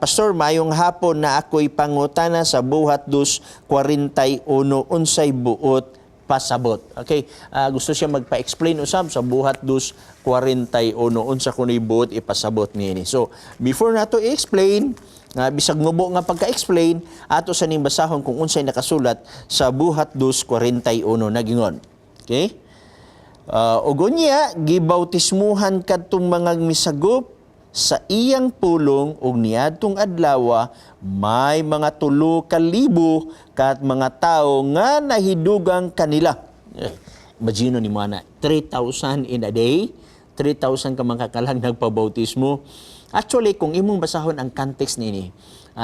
"Pastor, mayong hapon, na ako'y pangutana sa Buhat 2:41, unsay buot pasabot?" Okay, gusto siya magpa-explain usab sa Buhat 2:41, unsa kuno'y buot ipasabot niini. So, before nato i-explain, bisag ngubo nga pagka-explain, ato sa ning basahon kung unsay nakasulat sa Buhat 2:41, nagingon. Okay? Ug unya gibautismuhan kadtong mga misagop sa iyang pulong, ug niadtong adlawa may mga 3,000 kat mga tawo nga nahidugang kanila. Imagine ni mo na 3,000 in a day, 3,000 ka mga kakalag nagpabautismo. Actually, kung imong basahon ang context niini,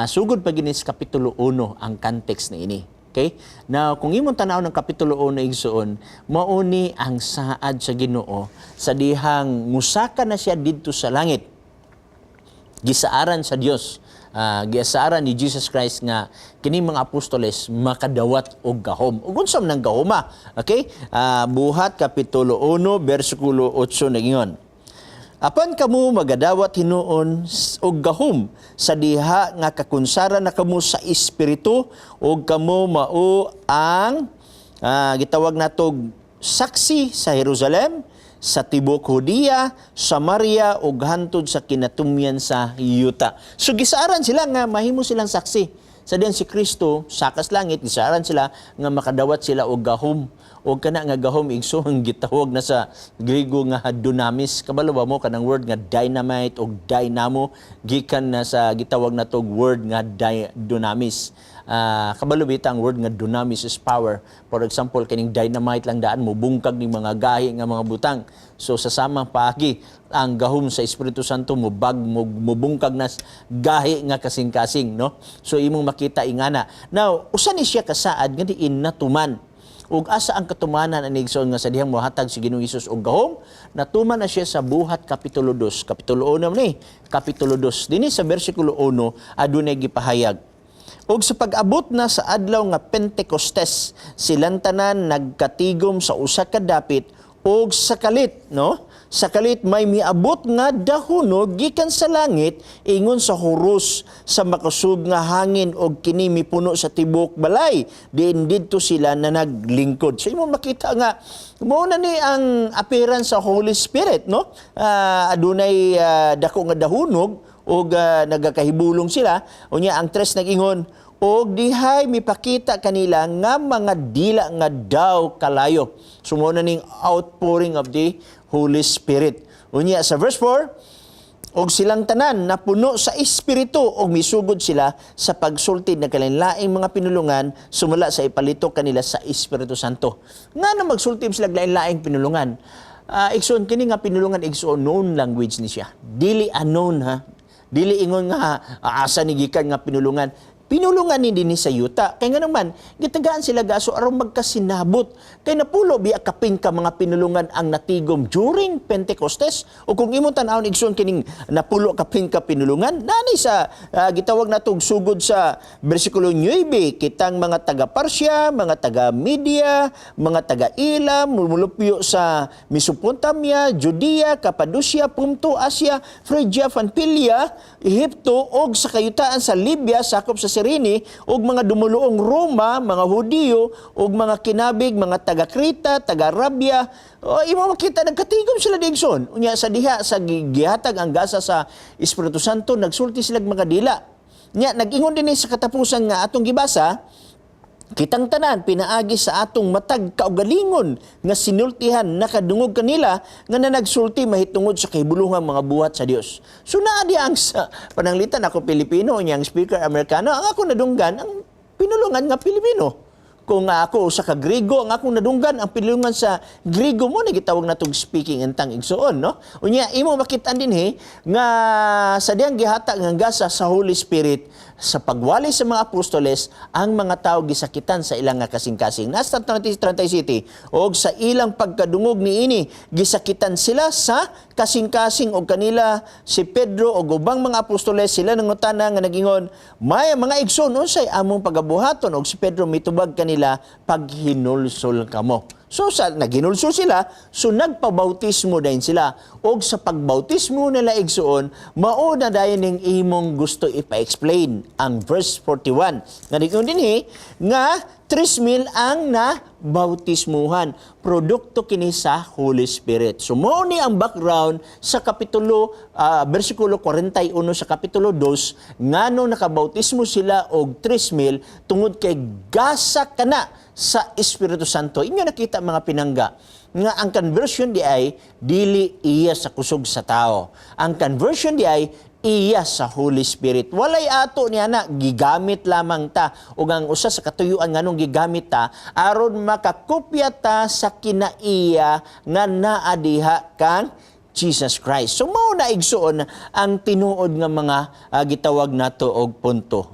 sugod pa gini sa kapitulo 1 ang context niini. Okay? Now, kung imong tanaw ng kapitulo 1, igsuon, mauni ang saad sa Ginoo sa dihang musaka na siya didto sa langit. Gisaaran sa Dios. Gisaaran ni Jesus Christ nga kini mga apostoles makadawat og gahom. Ug unsa man ang gahoma? Okay? Buhat kapitulo 1 bersikulo 8, nagingon: "Apan kamo magadawat hinuon og gahom sa diha nga kakunsara na kamo sa Espiritu, ug kamo mao ang gitawag natog saksi sa Jerusalem, sa tibok Judea, Samaria ug hantod sa kinatumyan sa yuta." So gisaaran sila nga mahimo silang saksi. Sa diyan si Kristo sakas langit, gisaaran sila nga makadawat sila og gahom. Og kana nga gahom, igsoon, gitawag na sa Griego nga dunamis. Kabalo ba mo kanang word nga dynamite og dynamo gikan na sa gitawag na tog word nga dunamis? Kabalo bita ang word nga dunamis is power. For example, kining dynamite lang daan mo bungkag ning mga gahi nga mga butang. So sa samang paagi, ang gahom sa Espiritu Santo mo bag mo mubungkag na gahi nga kasing-kasing, no? So imong makita ingana. Now, usa ni siya kasaad nga diin natuman. Ug asa ang katumanan ani, igsoon, nga sa dihang mohatag si Ginoong Hesus og gahom? Natuman na siya sa Buhat kapitulo 2, kapitulo 1 ni, kapitulo 2. Dinhi sa bersikulo 1 adunay gipahayag. "Ug sa pag-abot na sa adlaw nga Pentecostes, silang tanan nagkatigom sa usa ka dapit, ug sa kalit, no? Sa kalit may miabot nga dahunog gikan sa langit ingon sa huros sa makusog nga hangin, og kini mipuno sa tibok balay diin didto sila na naglingkod." So imo makita nga mao na ni ang appearance sa Holy Spirit, no? Adunay dako nga dahunog ug nagakahibulong sila. Unya ang 3 nag-ingon, "Og dihay mipakita kanila nga mga dila nga daw kalayo." So mao na ning outpouring of the Holy Spirit. Unya sa verse 4, "Og silang tanan napuno sa Espiritu og misugod sila sa pagsulti ng kalain-laing mga pinulungan sumala sa ipalitok kanila sa Espiritu Santo." Nga na magsulti sila lain-laing pinulungan? Igsoon, kini nga pinulungan, igsoon, known language ni siya. Dili unknown ha. Dili ingon nga asa ni gikan nga pinulungan. Pinulungan ni dinhi sa yuta. Kay nga naman, gitagaan sila gaso aron magkasinabot. Kay napulo biya kapin ka mga pinulungan ang natigom during Pentecostes. O kung imong tan-awon, igsoon, kining napulo kapin ka pinulungan, nani sa gitawag natog sugod sa bersikulo 9, kitang mga taga Parsia, mga taga Media, mga taga Elam, mulupyo sa Mesopotamia, Judea, Cappadocia, Ponto, Asia, Phrygia, Pamphylia, Ehipto og sa kayutaan sa Libya sakop sa Cyrene, ug mga dumuluong Roma, mga Hudiyo ug mga kinabig, mga taga Creta, taga Arabia. O, imo makita nagkatigom sila, igsoon. Unya sa diha sa gihatag ang gasa sa Espiritu Santo, nagsulti sila mga dila. Nya nag-ingon din sa katapusan nga atong gibasa, "Kitang tanan pinaagi sa atong matag kaugalingon nga sinultihan nakadungog kanila nga nanagsulti mahitungod sa kahibulungang mga buhat sa Dios." So naa di ang sa pananglitan ako Pilipino, unya ang speaker Amerikano, ang ako nadunggan ang pinulungan nga Pilipino. Kung ako usa ka Griego, ang akong nadunggan ang pinulungan sa Griego. Mo na gitawag natong speaking in tongue, igsoon, no? Unya imo makit-an dinhi nga sa diyang gihatag ang gasa sa Holy Spirit sa pagwali sa mga apostoles, ang mga tao gisakitan sa ilang nga kasing-kasing. Nasa 30 City, og sa ilang pagkadungog niini, gisakitan sila sa kasing-kasing, og kanila si Pedro og ubang mga apostoles sila nangutana nga nagingon, "May mga igsoon, unsay among pagabuhaton?" Og si Pedro mitubag kanila, "Paghinulsol kamo." So sa naginulsol sila, so nagpabautismo dayon sila. Og sa pagbautismo nila, igsuon, mao na dayon ning imong gusto ipa-explain ang verse 41. Nga dingon dinhi nga 3,000 ang na bautismuhan. Produkto kini sa Holy Spirit. So mao ni ang background sa kapitulo bersikulo 41 sa kapitulo 2, ngano nakabautismo sila og 3,000 tungod kay gasa kana sa Espiritu Santo. Inyo nakita, mga pinangga, nga ang conversion di ay dili iya sa kusog sa tao. Ang conversion di ay iya sa Holy Spirit. Walay ato niya na, gigamit lamang ta. Ug ang usa sa katuyuan nganong gigamit ta, aron makakopya ta sa kinaiya nga naa diha kang Jesus Christ. So mao na, igsuon, ang tinuod nga mga gitawag nato og punto.